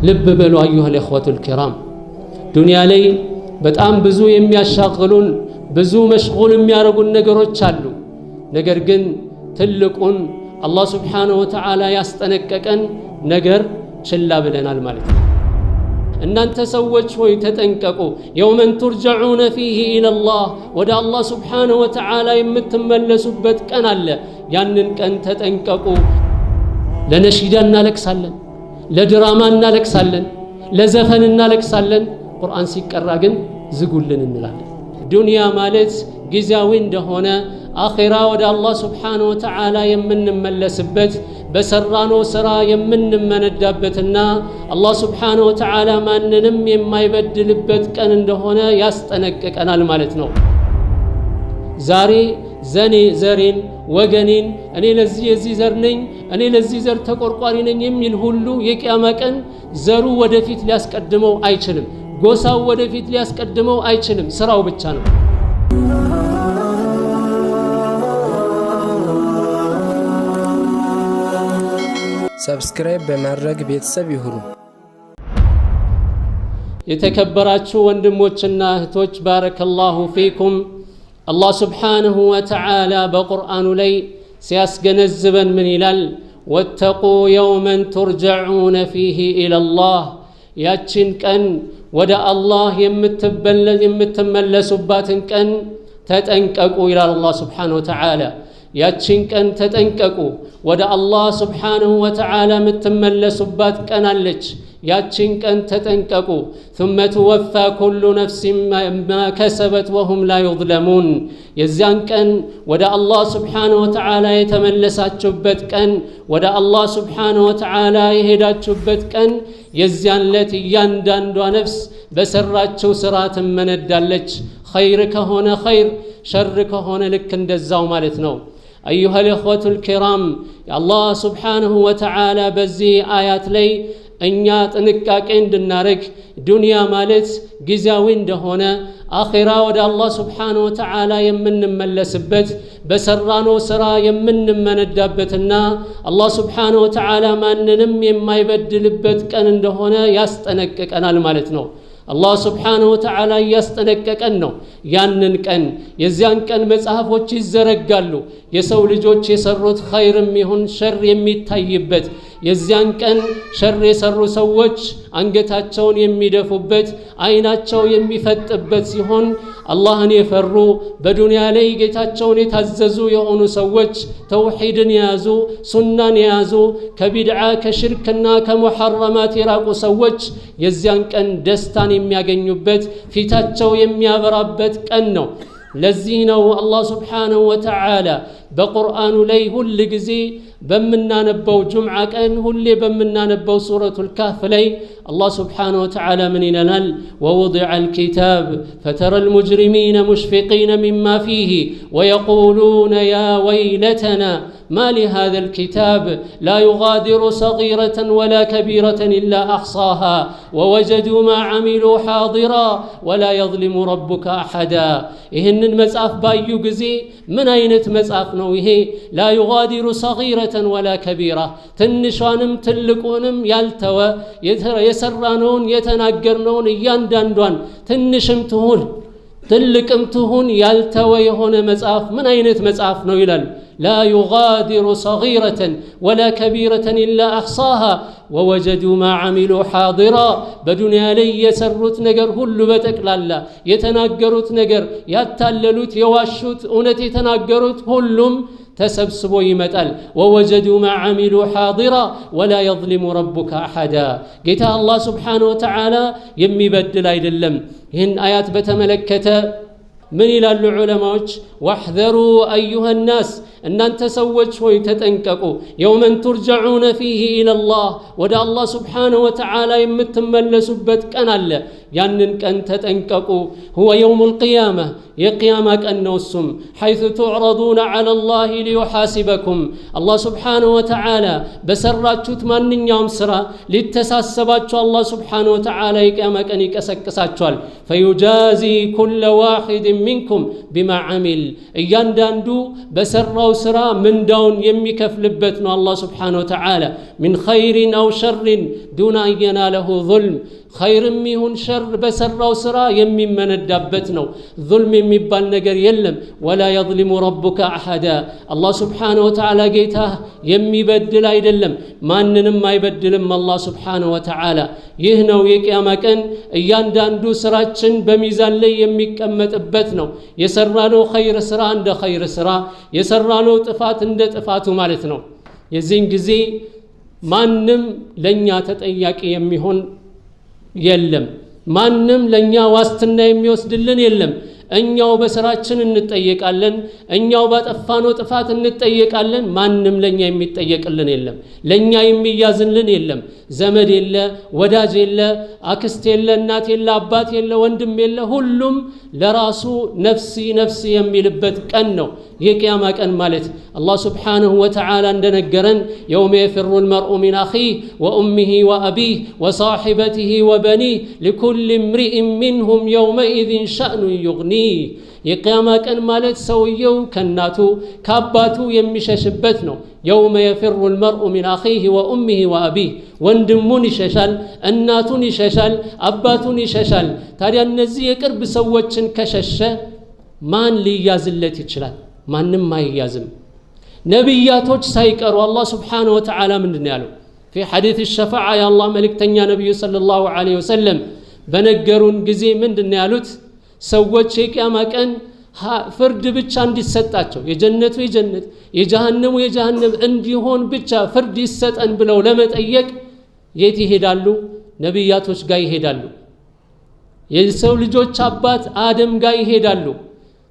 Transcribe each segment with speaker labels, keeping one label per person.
Speaker 1: ልብ በሉ አዩሀል ኢኽወቱል ኪራም፣ ዱንያ ላይ በጣም ብዙ የሚያሻግሉን ብዙ መሽጉል የሚያደርጉን ነገሮች አሉ። ነገር ግን ትልቁን አላህ ስብሓነሁ ወተዓላ ያስጠነቀቀን ነገር ችላ ብለናል ማለት ነው። እናንተ ሰዎች ሆይ ተጠንቀቁ። የውመን ቱርጀዑነ ፊህ ኢለላህ፣ ወደ አላህ ስብሓነሁ ወተዓላ የምትመለሱበት ቀን አለ። ያንን ቀን ተጠንቀቁ። ለነሺዳ እናለቅሳለን፣ ለድራማ እናለቅሳለን፣ ለዘፈን እናለቅሳለን። ቁርአን ሲቀራ ግን ዝጉልን እንላለን። ዱንያ ማለት ጊዜያዊ እንደሆነ፣ አኼራ ወደ አላህ ስብሓነሁ ወተዓላ የምንመለስበት፣ በሰራነው ሥራ የምንመነዳበትና አላህ ስብሓነሁ ወተዓላ ማንንም የማይበድልበት ቀን እንደሆነ ያስጠነቅቀናል ማለት ነው። ዛሬ ዘኔ ዘሬን ወገኔን እኔ ለዚህ የዚህ ዘር ነኝ፣ እኔ ለዚህ ዘር ተቆርቋሪ ነኝ የሚል ሁሉ የቅያማ ቀን ዘሩ ወደፊት ሊያስቀድመው አይችልም። ጎሳው ወደፊት ሊያስቀድመው አይችልም። ስራው ብቻ ነው።
Speaker 2: ሰብስክራይብ በማድረግ ቤተሰብ ይሁኑ።
Speaker 1: የተከበራችሁ ወንድሞችና እህቶች፣ ባረከላሁ ፊኩም። አላህ ስብሓንሁ ወተዓላ በቁርአኑ ላይ ሲያስገነዝበን ምን ይላል? ወተቁ የውመን ቱርጀዑነ ፊህ ኢለላህ፣ ያችን ቀን ወደ አላህ የምትመለሱባትን ቀን ተጠንቀቁ ይላል አላህ ስብሓንሁ ወተዓላ። ያችን ቀን ተጠንቀቁ። ወደ አላህ ስብሓንሁ ወተዓላ የምትመለሱባት ቀን አለች። ያችን ቀን ተጠንቀቁ። ثመ ትወፋ ኩሉ ነፍሲን ማ ከሰበት ወሁም ላ ዩዝለሙን። የዚያን ቀን ወደ አላህ ስብሓንሁ ወተዓላ የተመለሳችሁበት ቀን፣ ወደ አላህ ስብሓንሁ ወተዓላ የሄዳችሁበት ቀን፣ የዚያን ዕለት እያንዳንዷ ነፍስ በሰራችው ስራ ትመነዳለች። ኸይር ከሆነ ኸይር፣ ሸር ከሆነ ልክ እንደዛው ማለት ነው። አዩሃ ልእኽወቱል ኪራም፣ አላህ ስብሓንሁ ወተዓላ በዚህ አያት ላይ እኛ ጥንቃቄ እንድናደርግ፣ ዱንያ ማለት ጊዜያዊ እንደሆነ፣ አኼራ ወደ አላህ ስብሓንሁ ወተዓላ የምንመለስበት፣ በሰራነው ስራ የምንመነዳበትና አላህ ስብሓንሁ ወተዓላ ማንንም የማይበድልበት ቀን እንደሆነ ያስጠነቅቀናል ማለት ነው። አላህ ስብሓንሁ ወተዓላ እያስጠነቀቀን ነው። ያንን ቀን፣ የዚያን ቀን መጽሐፎች ይዘረጋሉ። የሰው ልጆች የሰሩት ኸይርም ይሁን ሸር የሚታይበት፣ የዚያን ቀን ሸር የሰሩ ሰዎች አንገታቸውን የሚደፉበት፣ አይናቸው የሚፈጥበት ሲሆን፣ አላህን የፈሩ፣ በዱንያ ላይ ጌታቸውን የታዘዙ የሆኑ ሰዎች፣ ተውሒድን የያዙ፣ ሱናን የያዙ፣ ከቢድዓ ከሽርክና ከሙሐረማት የራቁ ሰዎች የዚያን ቀን ደስታን የሚያገኙበት፣ ፊታቸው የሚያበራበት ቀን ነው። ለዚህ ነው አላህ ስብሓንሁ ወተዓላ በቁርአኑ ላይ ሁል ጊዜ በምናነበው፣ ጁምዓ ቀን ሁሌ በምናነበው ሱረቱል ካህፍ ላይ አላህ ስብሓንሁ ወተዓላ ምን ይለናል? ወውዲዐ አልኪታብ ፈተረ አልሙጅሪሚነ ሙሽፊቂነ ሚማ ፊህ ወየቁሉነ ያ ወይለተና ما لهذا الكتاب لا يغادر صغيرة ولا كبيرة إلا أحصاها ووجدوا ما عملوا حاضرا ولا يظلم ربك أحدا። ይህንን መጽሐፍ ባዩ ጊዜ ምን አይነት መጽሐፍ ነው ይሄ? ላ ዩጋዲሩ ሰጊረተን ወላ ከቢራ፣ ትንሿንም ትልቁንም ያልተወ፣ የሰራነውን የተናገርነውን እያንዳንዷን ትንሽም ትሁን ትልቅም ትሁን ያልተወ የሆነ መጽሐፍ ምን አይነት መጽሐፍ ነው ይላል። ላ ዩጋዲሩ ሰጊረተን ወላ ከቢረተን ኢላ አሕሳሃ ወወጀዱ ማ ዓሚሉ ሓዲራ። በዱንያ ላይ የሰሩት ነገር ሁሉ በጠቅላላ፣ የተናገሩት ነገር፣ ያታለሉት፣ የዋሹት፣ እውነት የተናገሩት ሁሉም ተሰብስቦ ይመጣል። ወወጀዱ ማ ዓሚሉ ሓዲራ ወላ የظሊሙ ረቡከ አሐዳ። ጌታ አላህ ስብሓነሁ ወተዓላ የሚበድል አይደለም። ይህን አያት በተመለከተ ምን ይላሉ ዑለማዎች? ዋሕዘሩ አዩሃ ናስ፣ እናንተ ሰዎች ሆይ ተጠንቀቁ። የውመን ቱርጀዑነ ፊህ ኢለላህ፣ ወደ አላህ ስብሓነሁ ወተዓላ የምትመለሱበት ቀን አለ። ያንን ቀን ተጠንቀቁ። ሁወ የውሙ ልቅያማ፣ የቅያማ ቀን ነው። እሱም ሐይቱ ቱዕረዱነ ዐላ ላህ ሊዩሓሲበኩም፣ አላህ ስብሓነሁ ወተዓላ በሰራችሁት ማንኛውም ስራ ሊተሳሰባችሁ አላህ ስብሓነሁ ወተዓላ የቅያማ ቀን ይቀሰቅሳችኋል። ፈዩጃዚ ኩለ ዋሒድ ሚንኩም ቢማ ዓሚል፣ እያንዳንዱ በሰራው ስራ ምንዳውን የሚከፍልበት ነው። አላህ ስብሓነሁ ወተዓላ ሚን ኸይሪን አው ሸሪን፣ دون أن يناله ظلم። ኸይርም ይሁን ሸር በሠራው ሥራ የሚመነዳበት ነው። ظልም የሚባል ነገር የለም። ولا يظلم ربك أحدا። አላህ سبحانه وتعالى ጌታ የሚበድል አይደለም፣ ማንንም አይበድልም አላህ سبحانه وتعالى። ይህ ነው የቅያማ ቀን እያንዳንዱ ስራችን በሚዛን ላይ የሚቀመጥበት ነው። የሰራነው ኸይር ስራ እንደ ኸይር ስራ፣ የሰራነው ጥፋት እንደ ጥፋቱ ማለት ነው። የዚህን ጊዜ ማንም ለእኛ ተጠያቂ የሚሆን የለም። ማንም ለእኛ ዋስትና የሚወስድልን የለም። እኛው በስራችን እንጠየቃለን። እኛው ባጠፋነው ጥፋት እንጠየቃለን። ማንም ለእኛ የሚጠየቅልን የለም። ለእኛ የሚያዝልን የለም። ዘመድ የለ፣ ወዳጅ የለ፣ አክስት የለ፣ እናት የለ፣ አባት የለ፣ ወንድም የለ። ሁሉም ለራሱ ነፍሲ ነፍሲ የሚልበት ቀን ነው የቅያማ ቀን ማለት። አላህ سبحانه وتعالى እንደነገረን يوم يفر المرء من أخيه وأمه وأبيه وصاحبته وبنيه لكل امرئ منهم يومئذ شأن يغنيه። የቅያማ ቀን ማለት ሰውየው ከእናቱ ከአባቱ የሚሸሽበት ነው። يوم يفر المرء من أخيه وأمه وأبيه። ወንድሙን ይሸሻል፣ እናቱን ይሸሻል፣ አባቱን ይሸሻል። ታዲያ እነዚህ የቅርብ ሰዎችን ከሸሸ ማን ሊያዝለት ይችላል? ማንም አይያዝም። ነቢያቶች ሳይቀሩ አላህ سبحانه وتعالى ምንድን ያለው في حديث الشفاعة የአላህ መልእክተኛ ነቢዩ صلى الله عليه وسلم በነገሩን ጊዜ ምንድን ያሉት? ሰዎች የቅያማ ቀን ፍርድ ብቻ እንዲሰጣቸው የጀነቱ የጀነት የጀሃነሙ የጀሃነም እንዲሆን ብቻ ፍርድ ይሰጠን ብለው ለመጠየቅ የት ይሄዳሉ? ነቢያቶች ጋር ይሄዳሉ። የሰው ልጆች አባት አደም ጋር ይሄዳሉ።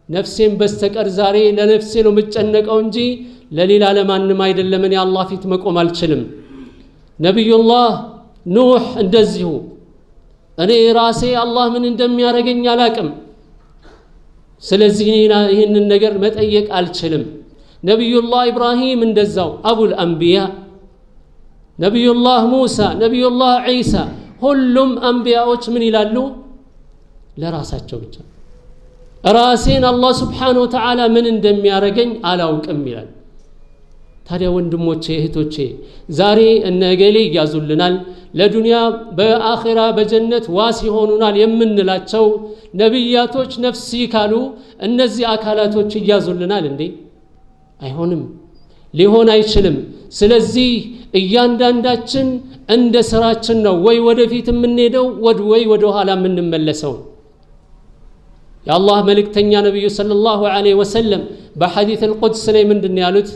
Speaker 1: ነፍሴን በስተቀር ዛሬ ለነፍሴ ነው የምጨነቀው እንጂ ለሌላ ለማንም አይደለም፣ እኔ አላህ ፊት መቆም አልችልም። ነቢዩላህ ኑሕ እንደዚሁ እኔ ራሴ አላህ ምን እንደሚያደርገኝ አላቅም፣ ስለዚህ ይህንን ነገር መጠየቅ አልችልም። ነቢዩላህ ኢብራሂም እንደዛው أبو الأنبياء፣ ነቢዩላህ ሙሳ፣ ነቢዩላህ ዒሳ፣ ሁሉም አንቢያዎች ምን ይላሉ? ለራሳቸው ብቻ ራሴን አላህ سبحانه وتعالى ምን እንደሚያደርገኝ አላውቅም ይላል። ታዲያ ወንድሞቼ እህቶቼ፣ ዛሬ እነ እገሌ ይያዙልናል፣ ለዱንያ በአኼራ በጀነት ዋስ ይሆኑናል የምንላቸው ነቢያቶች ነፍሲ ካሉ እነዚህ አካላቶች ይያዙልናል እንዴ? አይሆንም፣ ሊሆን አይችልም። ስለዚህ እያንዳንዳችን እንደ ስራችን ነው ወይ ወደፊት የምንሄደው ወይ ወደ ኋላ የምንመለሰው። የአላህ መልእክተኛ ነቢዩ ሰለላሁ ዐለይሂ ወሰለም በሐዲስ አልቁድስ ላይ ምንድን ነው ያሉት?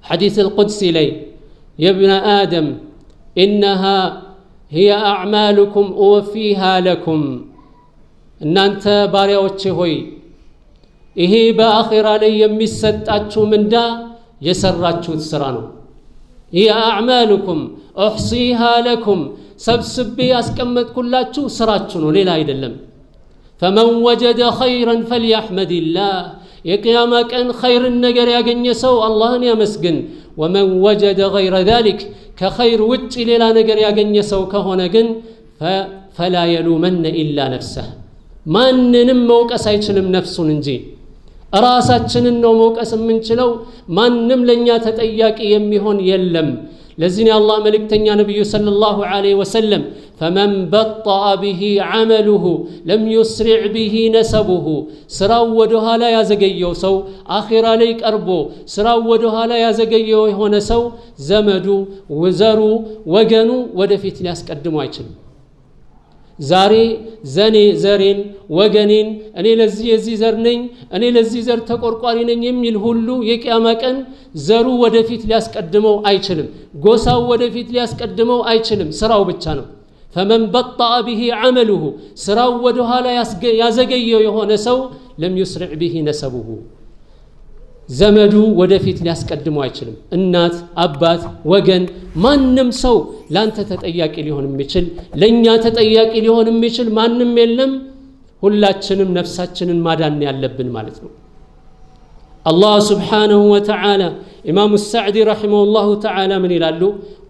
Speaker 1: ሐዲስ አልቁድሲ ላይ የብነ አደም ኢነሃ ሂየ አዕማሉኩም ኡወፊሃ ለኩም፣ እናንተ ባሪያዎቼ ሆይ ይሄ በአኼራ ላይ የሚሰጣችሁ ምንዳ የሰራችሁት ስራ ነው። ሂየ አዕማሉኩም ኡሕሲሃ ለኩም፣ ሰብስቤ ያስቀመጥኩላችሁ ስራችሁ ነው፣ ሌላ አይደለም። ፈመን ወጀደ ኸይረን ፈልያሕመድላህ፣ የቅያማ ቀን ኸይርን ነገር ያገኘ ሰው አላህን ያመስግን። ወመን ወጀደ ገይረ ዛሊክ፣ ከኸይር ውጭ ሌላ ነገር ያገኘ ሰው ከሆነ ግን ፈላ የሉመነ ኢላ ነፍሰህ፣ ማንንም መውቀስ አይችልም ነፍሱን እንጂ። ራሳችንን ነው መውቀስ የምንችለው። ማንም ለእኛ ተጠያቂ የሚሆን የለም። ለዚህ ነው የአላህ መልእክተኛ ነቢዩ صلى الله عليه وسلم فمن بطأ به عمله لم يسرع به نسبه፣ ስራው ወደ ኋላ ያዘገየው ሰው አኺራ ላይ ቀርቦ ስራው ወደ ኋላ ያዘገየው የሆነ ሰው ዘመዱ፣ ዘሩ፣ ወገኑ ወደፊት ሊያስቀድሙ አይችልም። ዛሬ ዘኔ ዘሬን ወገኔን እኔ ለዚህ የዚህ ዘር ነኝ፣ እኔ ለዚህ ዘር ተቆርቋሪ ነኝ የሚል ሁሉ የቅያማ ቀን ዘሩ ወደፊት ሊያስቀድመው አይችልም። ጎሳው ወደፊት ሊያስቀድመው አይችልም። ስራው ብቻ ነው። فمن بطأ به عمله፣ ስራው ወደ ኋላ ያዘገየው የሆነ ሰው لم يسرع به نسبه፣ ዘመዱ ወደፊት ሊያስቀድመው አይችልም። እናት፣ አባት፣ ወገን፣ ማንም ሰው ላንተ ተጠያቂ ሊሆን የሚችል ለእኛ ተጠያቂ ሊሆን የሚችል ማንም የለም። ሁላችንም ነፍሳችንን ማዳን ያለብን ማለት ነው። አላህ سبحانه وتعالى ኢማሙ ሳዕዲ رحمه الله تعالى ምን ይላሉ?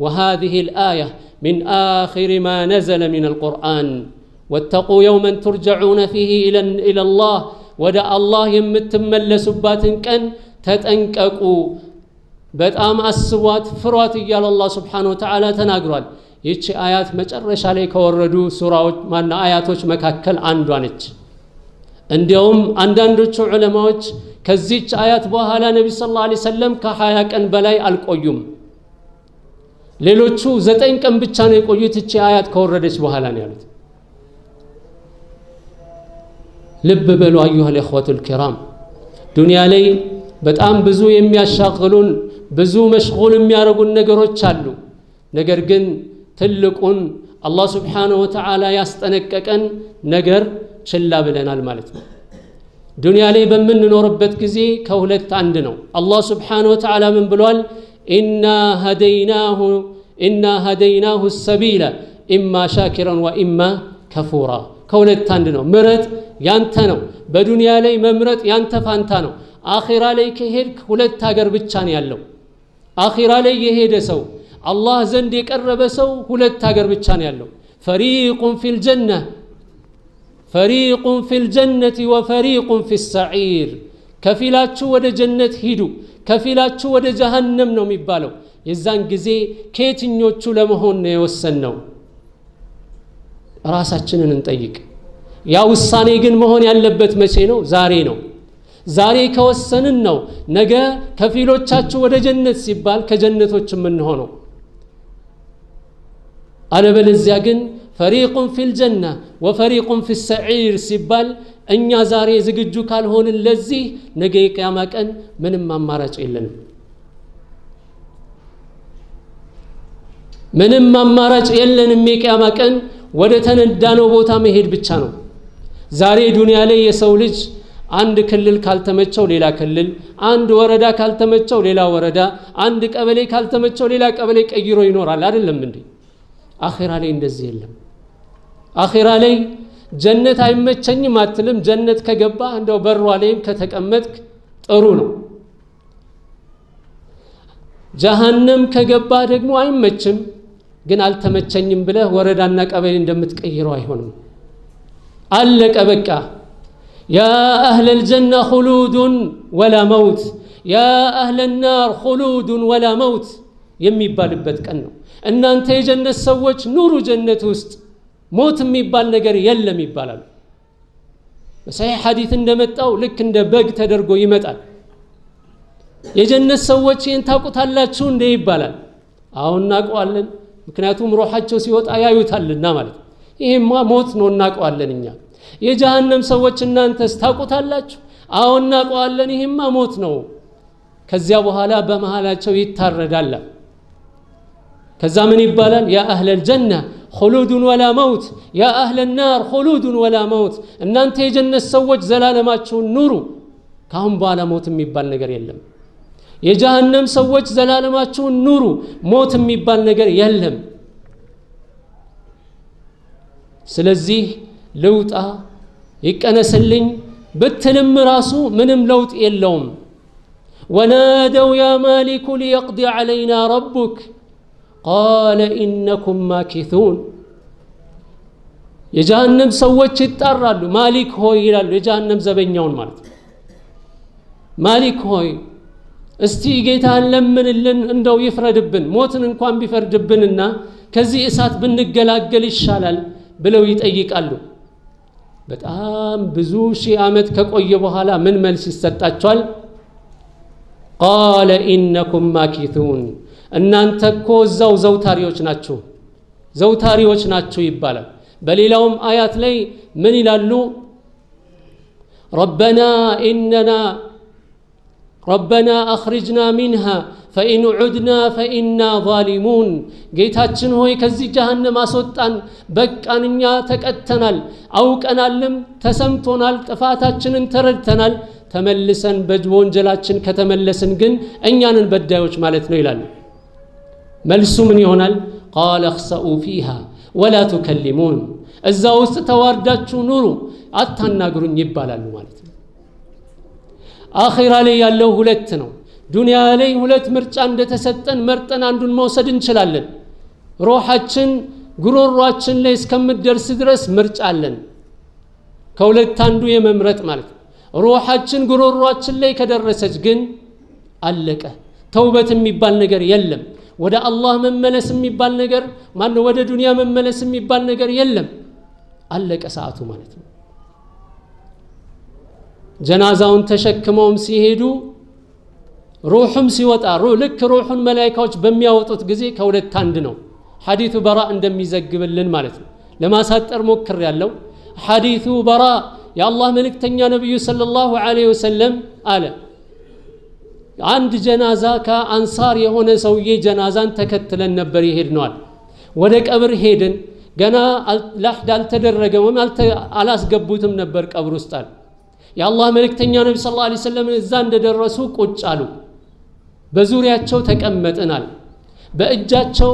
Speaker 1: وهذه الآية من آخر ما نزل من القرآن واتقوا يوما ترجعون فيه إلى الله፣ ወደ አላህ የምትመለሱባትን ቀን ተጠንቀቁ። በጣም አስቧት፣ ፍሯት እያለ አላህ ስብሓነሁ ወተዓላ ተናግሯል። ይቺ አያት መጨረሻ ላይ ከወረዱ ሱራዎች ማና አያቶች መካከል አንዷ ነች። እንዲያውም አንዳንዶቹ ዑለማዎች ከዚች አያት በኋላ ነቢ ሰለላሁ ዐለይሂ ወሰለም ከ20 ቀን በላይ አልቆዩም። ሌሎቹ 9 ቀን ብቻ ነው የቆዩት እቺ አያት ከወረደች በኋላ ነው ያሉት። ልብ በሉ አዩሀል ኢኽወቱል ኪራም፣ ዱንያ ላይ በጣም ብዙ የሚያሻግሉን ብዙ መሽጉል የሚያደርጉን ነገሮች አሉ። ነገር ግን ትልቁን አላህ ስብሓነሁ ወተዓላ ያስጠነቀቀን ነገር ችላ ብለናል ማለት ነው። ዱንያ ላይ በምንኖርበት ጊዜ ከሁለት አንድ ነው። አላህ ስብሓነሁ ወተዓላ ምን ብሏል? ኢና ሀደይናሁ ሰቢለ ኢማ ሻኪረን ወኢማ ከፉራ። ከሁለት አንድ ነው። ምረጥ፣ ያንተ ነው። በዱንያ ላይ መምረጥ ያንተ ፋንታ ነው። አኺራ ላይ ከሄድክ ሁለት ሀገር ብቻ ነው ያለው። አኺራ ላይ የሄደ ሰው፣ አላህ ዘንድ የቀረበ ሰው ሁለት ሀገር ብቻ ነው ያለው። ፈሪቁን ፊል ጀነ፣ ፈሪቁን ፊል ጀነቲ ወፈሪቁን ፊ ሰዒር። ከፊላችሁ ወደ ጀነት ሂዱ፣ ከፊላችሁ ወደ ጀሃነም ነው የሚባለው። የዛን ጊዜ ከየትኞቹ ለመሆን ነው የወሰንነው? ራሳችንን እንጠይቅ። ያ ውሳኔ ግን መሆን ያለበት መቼ ነው? ዛሬ ነው። ዛሬ ከወሰንን ነው ነገ ከፊሎቻችሁ ወደ ጀነት ሲባል ከጀነቶች የምንሆነው። አለበለዚያ ግን ፈሪቁን ፊል ጀና ወፈሪቁን ፊ ሰዒር ሲባል እኛ ዛሬ ዝግጁ ካልሆንን ለዚህ ነገ የቅያማ ቀን ምንም አማራጭ የለንም። ምንም አማራጭ የለንም። የቅያማ ቀን ወደ ተነዳነው ቦታ መሄድ ብቻ ነው። ዛሬ ዱንያ ላይ የሰው ልጅ አንድ ክልል ካልተመቸው ሌላ ክልል፣ አንድ ወረዳ ካልተመቸው ሌላ ወረዳ፣ አንድ ቀበሌ ካልተመቸው ሌላ ቀበሌ ቀይሮ ይኖራል። አይደለም እንዴ? አኺራ ላይ እንደዚህ የለም። አኺራ ላይ ጀነት አይመቸኝም አትልም። ጀነት ከገባ እንደው በሯ ላይም ከተቀመጥክ ጥሩ ነው። ጀሃነም ከገባ ደግሞ አይመችም፣ ግን አልተመቸኝም ብለህ ወረዳና ቀበሌ እንደምትቀይረው አይሆንም። አለቀ በቃ። ያ አህለል ጀና ኹሉዱን ወላ መውት፣ ያ አህለ ናር ኹሉዱን ወላ መውት የሚባልበት ቀን ነው። እናንተ የጀነት ሰዎች ኑሩ ጀነት ውስጥ፣ ሞት የሚባል ነገር የለም ይባላሉ። በሰሒህ ሐዲት እንደመጣው ልክ እንደ በግ ተደርጎ ይመጣል። የጀነት ሰዎች ይህን ታውቁታላችሁ እንዴ ይባላል። አሁን እናውቀዋለን፣ ምክንያቱም ሩሓቸው ሲወጣ ያዩታልና ማለት ነው። ይሄማ ሞት ነው እናውቀዋለን እኛ። የጀሃነም ሰዎች እናንተስ ታውቁታላችሁ? አዎ እናውቀዋለን፣ ይሄማ ሞት ነው። ከዚያ በኋላ በመሃላቸው ይታረዳል። ከዛ ምን ይባላል? ያ አህለል ጀና ኹሉዱን ወላ መውት፣ ያ አህለ ናር ኹሉዱን ወላ መውት። እናንተ የጀነት ሰዎች ዘላለማችሁን ኑሩ፣ ካሁን በኋላ ሞት የሚባል ነገር የለም። የጀሃነም ሰዎች ዘላለማችሁን ኑሩ፣ ሞት የሚባል ነገር የለም። ስለዚህ ልውጣ ይቀነስልኝ ብትልም ራሱ ምንም ለውጥ የለውም። ወናደው ያ ማሊኩ ሊየቅዲ ዐለይና ረቡክ ቃለ ኢነኩም ማኪቱን። የጀሃነም ሰዎች ይጣራሉ። ማሊክ ሆይ ይላሉ። የጀሃነም ዘበኛውን ማለት ነው። ማሊክ ሆይ እስቲ ጌታህን ለምንልን፣ እንደው ይፍረድብን፣ ሞትን እንኳን ቢፈርድብንና ከዚህ እሳት ብንገላገል ይሻላል ብለው ይጠይቃሉ። በጣም ብዙ ሺህ ዓመት ከቆየ በኋላ ምን መልስ ይሰጣቸዋል? ቃለ ኢነኩም ማኪቱን፣ እናንተ እኮ እዛው ዘውታሪዎች ናችሁ፣ ዘውታሪዎች ናችሁ ይባላል። በሌላውም አያት ላይ ምን ይላሉ? ረበና ኢነና ረበና አኽሪጅና ሚንሃ ፈኢን ዑድና ፈኢና ዛሊሙን። ጌታችን ሆይ ከዚህ ጀሃነም አስወጣን፣ በቃን፣ እኛ ተቀጥተናል፣ አውቀናልም፣ ተሰምቶናል፣ ጥፋታችንን ተረድተናል። ተመልሰን በወንጀላችን ከተመለስን ግን እኛንን በዳዮች ማለት ነው ይላሉ። መልሱ ምን ይሆናል? ቃለ እኽሰኡ ፊሃ ወላ ቱከሊሙን፣ እዛ ውስጥ ተዋርዳችሁ ኑሩ፣ አታናግሩኝ ይባላሉ ማለት ነው። አኺራ ላይ ያለው ሁለት ነው። ዱንያ ላይ ሁለት ምርጫ እንደተሰጠን መርጠን አንዱን መውሰድ እንችላለን። ሮሓችን ጉሮሯችን ላይ እስከምትደርስ ድረስ ምርጫ አለን። ከሁለት አንዱ የመምረጥ ማለት ነው። ሩሓችን ጉሮሯችን ላይ ከደረሰች ግን አለቀ። ተውበት የሚባል ነገር የለም። ወደ አላህ መመለስ የሚባል ነገር ማነው ወደ ዱንያ መመለስ የሚባል ነገር የለም። አለቀ ሰዓቱ ማለት ነው። ጀናዛውን ተሸክመውም ሲሄዱ ሩሑም ሲወጣ ልክ ሩሑን መላኢካዎች በሚያወጡት ጊዜ ከሁለት አንድ ነው። ሐዲቱ በራ እንደሚዘግብልን ማለት ነው። ለማሳጠር ሞክር ያለው ሐዲቱ በራ የአላህ መልእክተኛ ነብዩ ሰለላሁ ዐለይሂ ወሰለም አለ አንድ ጀናዛ ከአንሳር የሆነ ሰውዬ ጀናዛን ተከትለን ነበር ይሄድነዋል። ወደ ቀብር ሄድን። ገና ለሕድ አልተደረገም ወይም አላስገቡትም ነበር ቀብር ውስጥ አለ። የአላህ መልእክተኛ ነብዩ ሰለላሁ ዐለይሂ ወሰለም እዛ እንደደረሱ ቁጭ አሉ። በዙሪያቸው ተቀመጥናል። በእጃቸው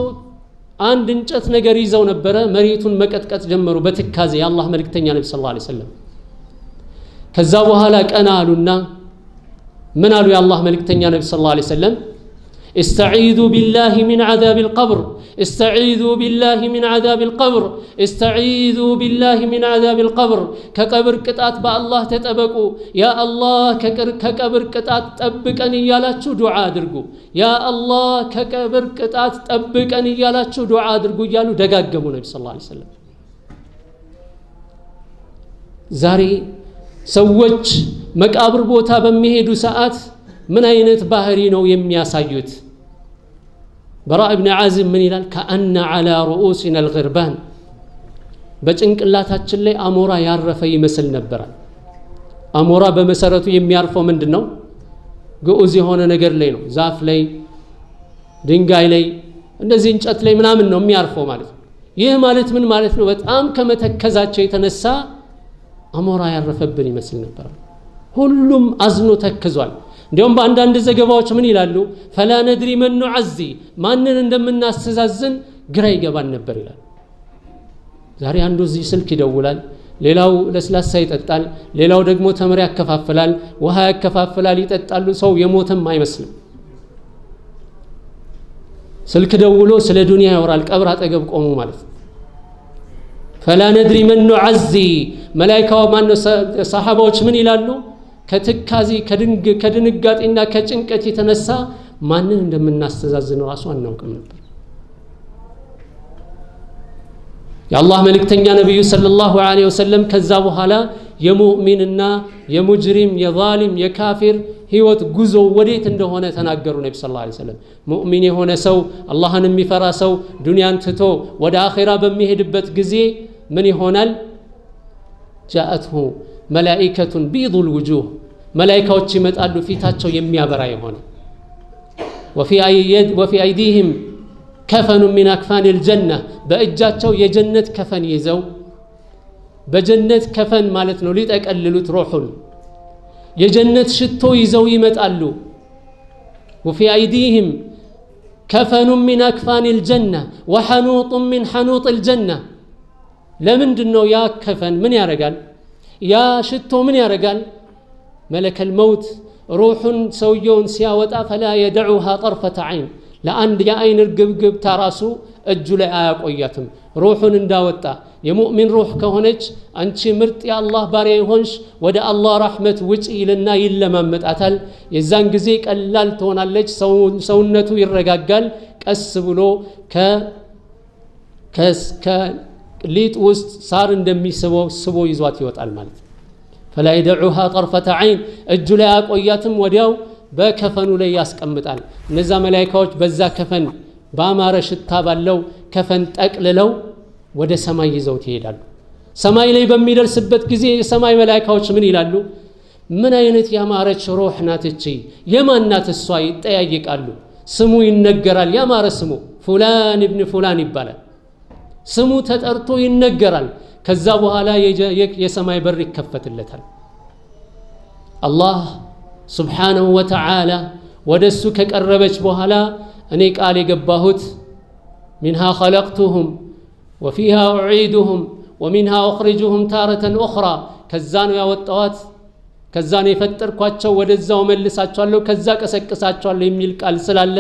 Speaker 1: አንድ እንጨት ነገር ይዘው ነበረ። መሬቱን መቀጥቀጥ ጀመሩ በትካዜ የአላህ መልእክተኛ ነብዩ ሰለላሁ ዐለይሂ ወሰለም። ከዛ በኋላ ቀና አሉና ምን አሉ የአላህ መልእክተኛ ነብዩ ሰለላሁ ዐለይሂ ወሰለም? استعيذوا بالله من عذاب القبر، استعيذوا بالله من عذاب القبر، استعيذوا بالله من عذاب القبر። ከቀብር ቅጣት በአላህ ተጠበቁ። ያ አላህ ከቀብር ቅጣት ጠብቀን እያላችሁ ዱዓ አድርጉ። ያ አላህ ከቀብር ቅጣት ጠብቀን እያላችሁ ዱዓ አድርጉ እያሉ ደጋገሙ ነብዩ ሰለላሁ ዐለይሂ ወሰለም። ዛሬ ሰዎች መቃብር ቦታ በሚሄዱ ሰዓት ምን አይነት ባህሪ ነው የሚያሳዩት? በራእ ኢብን ዓዚብ ምን ይላል? ከአነ ዐላ ሩኡሲና አልግርባን፣ በጭንቅላታችን ላይ አሞራ ያረፈ ይመስል ነበረ። አሞራ በመሰረቱ የሚያርፈው ምንድን ነው? ግዑዝ የሆነ ነገር ላይ ነው። ዛፍ ላይ፣ ድንጋይ ላይ፣ እንደዚህ እንጨት ላይ ምናምን ነው የሚያርፈው ማለት ነው። ይህ ማለት ምን ማለት ነው? በጣም ከመተከዛቸው የተነሳ አሞራ ያረፈብን ይመስል ነበር። ሁሉም አዝኖ ተክዟል። እንዲያውም በአንዳንድ ዘገባዎች ምን ይላሉ? ፈላ ነድሪ መን ኑዐዚ፣ ማንን እንደምናስተዛዝን ግራ ይገባን ነበር ይላል። ዛሬ አንዱ እዚህ ስልክ ይደውላል፣ ሌላው ለስላሳ ይጠጣል፣ ሌላው ደግሞ ተምር ያከፋፍላል፣ ውሃ ያከፋፍላል፣ ይጠጣሉ። ሰው የሞተም አይመስልም። ስልክ ደውሎ ስለ ዱንያ ያወራል፣ ቀብር አጠገብ ቆሙ ማለት ነው። ፈላ ነድሪ መን ኑዐዚ። መላኢካው ማነው ሰሐባዎች ምን ይላሉ? ከትካዜ ከድንጋጤና ከጭንቀት የተነሳ ማንን እንደምናስተዛዝን ራሱ አናውቅም ነበር። የአላህ መልእክተኛ ነብዩ ሰለላሁ ዐለይሂ ወሰለም ከዛ በኋላ የሙእሚንና የሙጅሪም የዛሊም የካፊር ህይወት ጉዞ ወዴት እንደሆነ ተናገሩ። ነብዩ ሰለላሁ ዐለይሂ ወሰለም ሙእሚን የሆነ ሰው አላህን የሚፈራ ሰው ዱንያን ትቶ ወደ አኼራ በሚሄድበት ጊዜ ምን ይሆናል? ጃአትሁ መላኢከቱን ቢዱል ውጁህ፣ መላኢካዎች ይመጣሉ ፊታቸው የሚያበራ የሆነ ወፊ አይዲህም ከፈኑ ሚን አክፋኒል ጀና፣ በእጃቸው የጀነት ከፈን ይዘው በጀነት ከፈን ማለት ነው ሊጠቀልሉት ሩሑን የጀነት ሽቶ ይዘው ይመጣሉ። ወፊ አይዲህም ከፈኑ ሚን አክፋኒል ጀና ወሐኑጡ ሚን ሐኑጢል ጀና። ለምንድን ነው ያ ከፈን ምን ያደርጋል? ያ ሽቶ ምን ያደርጋል? መለከል መውት ሩሑን ሰውየውን ሲያወጣ ፈላ የደዑሃ ጠርፈተ ዓይን፣ ለአንድ የአይን እርግብግብታ ራሱ እጁ ላይ አያቆያትም። ሩሑን እንዳወጣ የሙእሚን ሩሕ ከሆነች አንቺ ምርጥ የአላህ ባሪያ የሆንሽ ወደ አላህ ረሕመት ውጪ ይልና ይለማመጣታል። የዛን ጊዜ ቀላል ትሆናለች፣ ሰውነቱ ይረጋጋል። ቀስ ብሎ ከሊጥ ውስጥ ሳር እንደሚስበው ስቦ ይዟት ይወጣል ማለት ነው። ፈላ የደዑሃ ጠርፈተ ዓይን፣ እጁ ላይ አያቆያትም፣ ወዲያው በከፈኑ ላይ ያስቀምጣል። እነዛ መላኢካዎች በዛ ከፈን በአማረ ሽታ ባለው ከፈን ጠቅልለው ወደ ሰማይ ይዘውት ይሄዳሉ። ሰማይ ላይ በሚደርስበት ጊዜ የሰማይ መላኢካዎች ምን ይላሉ? ምን አይነት ያማረች ሩህ ናት እቺ? የማን ናት እሷ? ይጠያየቃሉ። ስሙ ይነገራል። ያማረ ስሙ ፉላን ኢብን ፉላን ይባላል። ስሙ ተጠርቶ ይነገራል። ከዛ በኋላ የሰማይ በር ይከፈትለታል። አላህ ሱብሓነሁ ወተዓላ ወደሱ ከቀረበች በኋላ እኔ ቃል የገባሁት ሚንሃ ኸለቅቱሁም ወፊሃ ኡዒዱሁም ወሚንሃ ኡኽሪጁሁም ታረተን ኡኽራ፣ ከዛ ነው ያወጣኋት፣ ከዛ ነው የፈጠርኳቸው፣ ወደዛው መልሳቸዋለሁ፣ ከዛ ቀሰቅሳቸዋለሁ የሚል ቃል ስላለ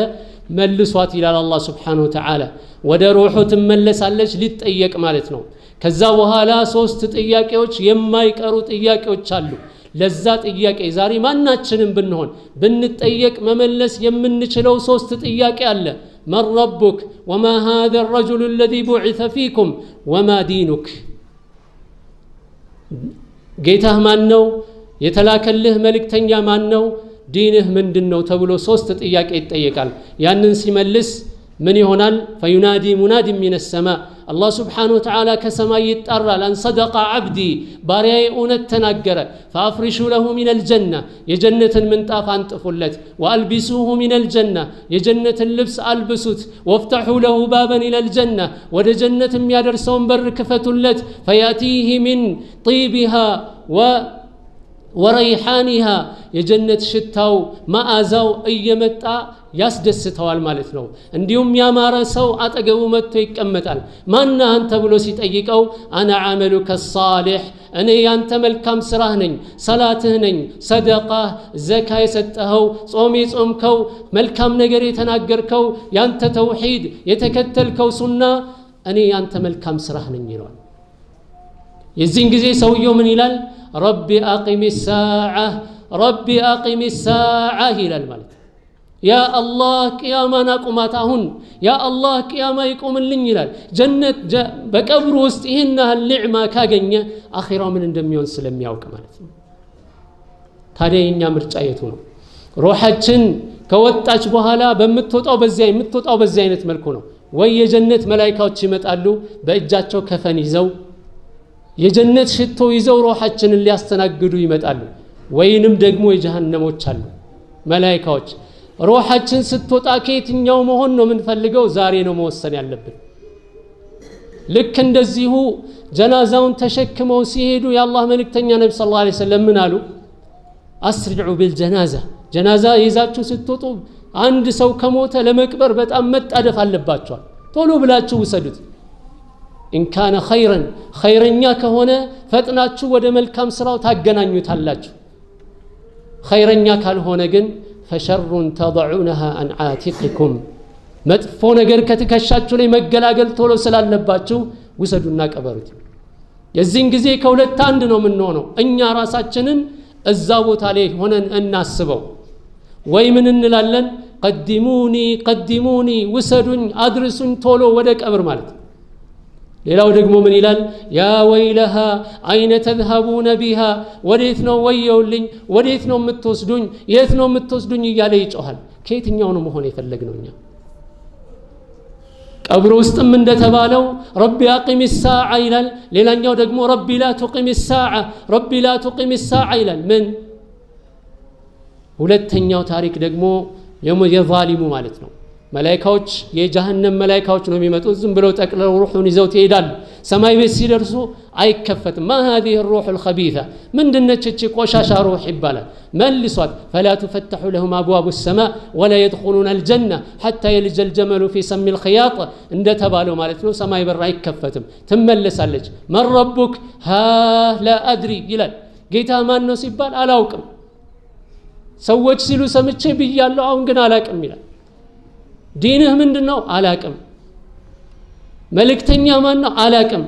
Speaker 1: መልሷት ይላል አላህ ሱብሓነሁ ወተዓላ። ወደ ሩሑ ትመለሳለች ሊጠየቅ ማለት ነው። ከዛ በኋላ ሶስት ጥያቄዎች የማይቀሩ ጥያቄዎች አሉ። ለዛ ጥያቄ ዛሬ ማናችንም ብንሆን ብንጠየቅ መመለስ የምንችለው ሶስት ጥያቄ አለ። መን ረቡክ ወማ ሃዛ ረጁሉ አለዚ ቡዒሰ ፊኩም ወማ ዲኑክ። ጌታህ ማን ነው? የተላከልህ መልእክተኛ ማን ነው? ዲንህ ምንድን ነው? ተብሎ ሶስት ጥያቄ ይጠየቃል። ያንን ሲመልስ ምን ይሆናል? فينادي مناد من السماء፣ አላህ سبحانه وتعالى ከሰማይ ይጣራል። أن صدق عبدي፣ ባሪያዬ እውነት ተናገረ። فأفرشوا له من الجنة፣ የጀነትን ምንጣፍ አንጥፉለት። وألبسوه من الجنة፣ የጀነትን ልብስ አልብሱት። وافتحوا له بابا إلى الجنة፣ ወደ ጀነት የሚያደርሰውን በር ክፈቱለት። فيأتيه من طيبها وريحانها፣ የጀነት ሽታው መዓዛው እየመጣ ያስደስተዋል ማለት ነው። እንዲሁም ያማረ ሰው አጠገቡ መጥቶ ይቀመጣል። ማነህ አንተ ብሎ ሲጠይቀው أنا عملك الصالح፣ እኔ ያንተ መልካም ስራህ ነኝ፣ ሰላትህ ነኝ፣ ሰደቃህ፣ ዘካ የሰጠኸው፣ ጾም የጾምከው፣ መልካም ነገር የተናገርከው፣ ያንተ ተውሒድ የተከተልከው ሱና፣ እኔ ያንተ መልካም ስራህ ነኝ ይለዋል። የዚህን ጊዜ ሰውየው ምን ይላል? رب أقم الساعة፣ رب أقم الساعة ይላል ማለት ነው። يا الله ቅያማን አቁማት አሁን፣ يا الله ቅያማ ይቆምልኝ ይላል። ጀነት በቀብሩ ውስጥ ይህን ያህል ኒዕማ ካገኘ አኺራው ምን እንደሚሆን ስለሚያውቅ ማለት ነው። ታዲያ የእኛ ምርጫ የቱ ነው? ሮሓችን ከወጣች በኋላ በምትወጣው በዚያ የምትወጣው በዚያ አይነት መልኩ ነው ወይ? የጀነት መላኢካዎች ይመጣሉ በእጃቸው ከፈን ይዘው የጀነት ሽቶ ይዘው ሮሓችንን ሊያስተናግዱ ይመጣሉ። ወይንም ደግሞ የጀሃነሞች አሉ መላኢካዎች። ሮሓችን ስትወጣ ከየትኛው መሆን ነው የምንፈልገው? ዛሬ ነው መወሰን ያለብን። ልክ እንደዚሁ ጀናዛውን ተሸክመው ሲሄዱ የአላህ መልእክተኛ ነቢ صلى الله عليه وسلم ምን አሉ? أسرعوا بالجنازة፣ ጀናዛ ይዛችሁ ስትወጡ አንድ ሰው ከሞተ ለመቅበር በጣም መጣደፍ አለባቸዋል። ቶሎ ብላችሁ ውሰዱት። إن كان خيرا፣ ኸይረኛ ከሆነ ፈጥናችሁ ወደ መልካም ስራው ታገናኙታላችሁ። ኸይረኛ ካልሆነ ግን فشر تضعونها عن عاتقكم፣ መጥፎ ነገር ከትከሻችሁ ላይ መገላገል ቶሎ ስላለባችሁ ውሰዱና ቀበሩት። የዚህን ጊዜ ከሁለት አንድ ነው የምንሆነው። እኛ ራሳችንን እዛ ቦታ ላይ ሆነን እናስበው። ወይ ምን እንላለን? قدموني قدموني፣ ውሰዱኝ፣ አድርሱኝ ቶሎ ወደ ቀብር ማለት ነው። ሌላው ደግሞ ምን ይላል? يا ويلها أين تذهبون بها፣ ወዴት ነው ወየውልኝ፣ ወዴት ነው የምትወስዱኝ፣ የት ነው የምትወስዱኝ እያለ ይጮሃል። ከየትኛው ነው መሆን የፈለግነው እኛ? ቀብር ውስጥም እንደተባለው رب أقم الساعة ይላል። ሌላኛው ደግሞ رب لا تقم الساعة፣ رب لا تقم الساعة ይላል። ምን ሁለተኛው ታሪክ ደግሞ የዛሊሙ ማለት ነው። መላኢካዎች የጀሃነም መላኢካዎች ነው የሚመጡት። ዝም ብለው ጠቅልለው ሩሑን ይዘው ይሄዳሉ። ሰማይ ቤት ሲደርሱ አይከፈትም። ما هذه الروح الخبيثة፣ ምንድነች እቺ ቆሻሻ ሩሕ ይባላል። መልሷት። فلا تفتح لهم أبواب السماء ولا يدخلون الجنة حتى يلج الجمل في سم الخياط እንደተባለው ማለት ነው። ሰማይ በር አይከፈትም፣ ትመለሳለች። من ربك ها لا أدري ይላል። ጌታ ማን ነው ሲባል አላውቅም፣ ሰዎች ሲሉ ሰምቼ ብያለሁ፣ አሁን ግን አላቅም ይላል። ዲንህ ምንድን ነው? አላቅም። መልእክተኛ ማን ነው? አላቅም።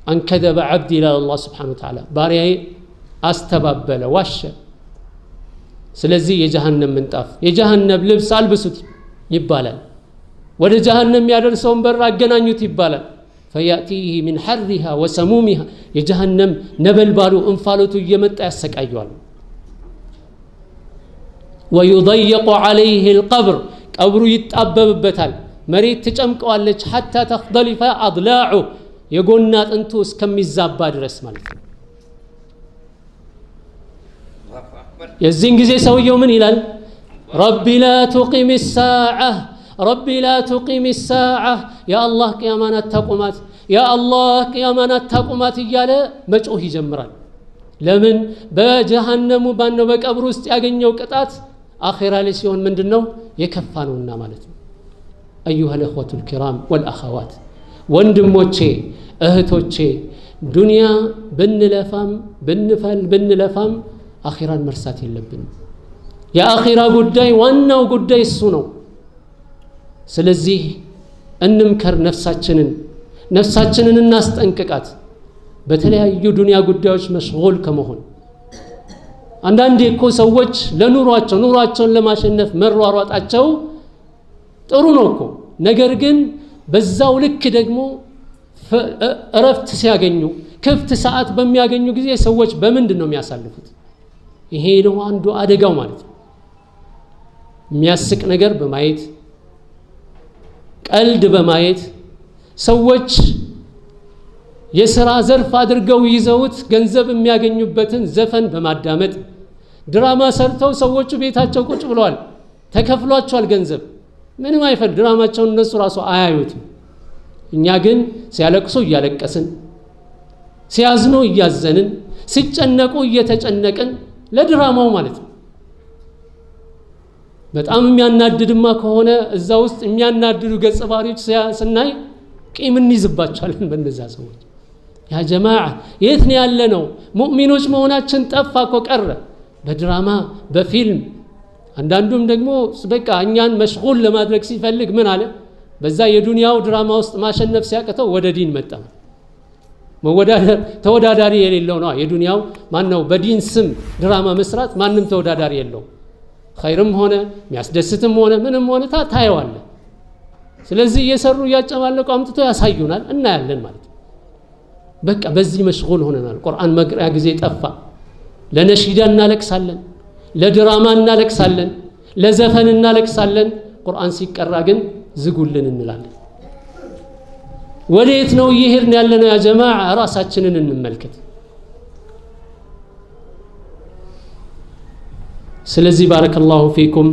Speaker 1: أن كذب عبدي ይላል አላህ سبحانه وتعالى። ባሪያዬ አስተባበለ፣ ዋሸ። ስለዚህ የጀሃነም ምንጣፍ የጀሃነም ልብስ አልብሱት ይባላል። ወደ ጀሃነም የሚያደርሰውን በር አገናኙት ይባላል። فيأتيه من حرها وسمومها፣ የጀሃነም ነበልባሉ እንፋሎቱ እየመጣ ያሰቃየዋል። ويضيق عليه القبر፣ ቀብሩ ይጣበብበታል። መሬት ትጨምቀዋለች። حتى تختلف أضلاعه፣ የጎና አጥንቱ እስከሚዛባ ድረስ ማለት ነው። የዚህን ጊዜ ሰውየው ምን ይላል? رب لا تقم الساعة፣ رب لا تقم الساعة፣ يا الله ቅያማን አታቁማት፣ يا الله ቅያማን አታቁማት እያለ መጮህ ይጀምራል። ለምን? በጀሃነሙ ባነው በቀብር ውስጥ ያገኘው ቅጣት አኼራ ላይ ሲሆን ምንድን ነው የከፋ ነውና ማለት ነው። أيها الإخوة الكرام والأخوات፣ ወንድሞቼ እህቶቼ፣ ዱንያ ብንለፋም ብንፈል ብንለፋም አኼራን መርሳት የለብንም። የአኼራ ጉዳይ ዋናው ጉዳይ እሱ ነው። ስለዚህ እንምከር ነፍሳችንን፣ ነፍሳችንን እናስጠንቅቃት። በተለያዩ ዱንያ ጉዳዮች መሽጎል ከመሆን አንዳንዴ እኮ ሰዎች ለኑሯቸው ኑሯቸውን ለማሸነፍ መሯሯጣቸው ጥሩ ነው እኮ። ነገር ግን በዛው ልክ ደግሞ እረፍት ሲያገኙ ክፍት ሰዓት በሚያገኙ ጊዜ ሰዎች በምንድን ነው የሚያሳልፉት? ይሄ ደግሞ አንዱ አደጋው ማለት ነው። የሚያስቅ ነገር በማየት፣ ቀልድ በማየት፣ ሰዎች የሥራ ዘርፍ አድርገው ይዘውት ገንዘብ የሚያገኙበትን ዘፈን በማዳመጥ፣ ድራማ ሰርተው ሰዎቹ ቤታቸው ቁጭ ብለዋል፣ ተከፍሏቸዋል ገንዘብ፣ ምንም አይፈል ድራማቸውን እነሱ ራሱ አያዩትም። እኛ ግን ሲያለቅሱ እያለቀስን፣ ሲያዝኑ እያዘንን፣ ሲጨነቁ እየተጨነቅን ለድራማው ማለት ነው። በጣም የሚያናድድማ ከሆነ እዛ ውስጥ የሚያናድዱ ገጸ ባህሪዎች ስናይ ቂም እንይዝባቸዋለን በእነዛ ሰዎች። ያ ጀማዓ የት ነው ያለነው? ሙእሚኖች መሆናችን ጠፋ እኮ ቀረ። በድራማ በፊልም፣ አንዳንዱም ደግሞ በቃ እኛን መሽጉል ለማድረግ ሲፈልግ ምን አለ፣ በዛ የዱንያው ድራማ ውስጥ ማሸነፍ ሲያቅተው ወደ ዲን መጣ። መወዳደር ተወዳዳሪ የሌለው ነው የዱንያው። ማን ነው በዲን ስም ድራማ መስራት ማንም ተወዳዳሪ የለው። ኸይርም ሆነ የሚያስደስትም ሆነ ምንም ሆነ ታየዋለህ። ስለዚህ እየሰሩ እያጨማለቁ አምጥቶ ያሳዩናል፣ እናያለን ማለት ነው። በቃ በዚህ መሽጉል ሆነናል። ቁርአን መቅሪያ ጊዜ ጠፋ። ለነሺዳ እናለቅሳለን፣ ለድራማ እናለቅሳለን፣ ለዘፈን እናለቅሳለን። ቁርአን ሲቀራ ግን ዝጉልን እንላለን። ወዴት ነው እየሄድን ያለነው? ያ ጀማዓ ራሳችንን እንመልከት። ስለዚህ ባረከላሁ ፊኩም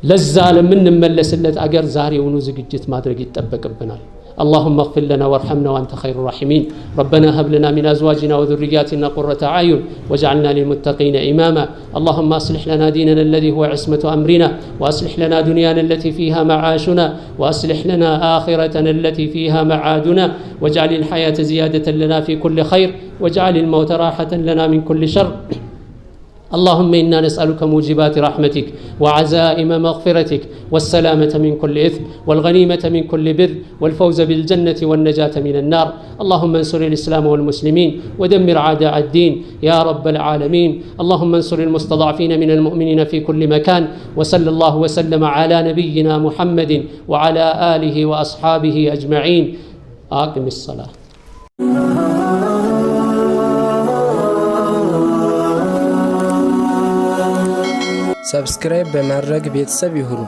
Speaker 1: ለዛ ለምንመለስለት አገር ዛሬውኑ ዝግጅት ማድረግ ይጠበቅብናል። اللهم اغفر لنا وارحمنا وأنت خير الراحمين. ربنا هب لنا من أزواجنا وذرياتنا قرة أعين واجعلنا للمتقين إماما. اللهم أصلح لنا ديننا الذي هو عصمة أمرنا، وأصلح لنا دنيانا التي فيها معاشنا، وأصلح لنا آخرتنا التي فيها معادنا، واجعل الحياة زيادة لنا في كل خير، واجعل الموت راحة لنا من كل شر. اللهم إنا نسألك موجبات رحمتك وعزائم مغفرتك والسلامة من كل إثم والغنيمة من كل بر والفوز بالجنة والنجاة من النار. اللهم انصر الإسلام والمسلمين ودمر أعداء الدين يا رب العالمين. اللهم انصر المستضعفين من المؤمنين في كل مكان. وصلى الله وسلم على نبينا محمد وعلى آله وأصحابه أجمعين. أقم الصلاة.
Speaker 2: ሰብስክራይብ በማድረግ ቤተሰብ ይሁኑ።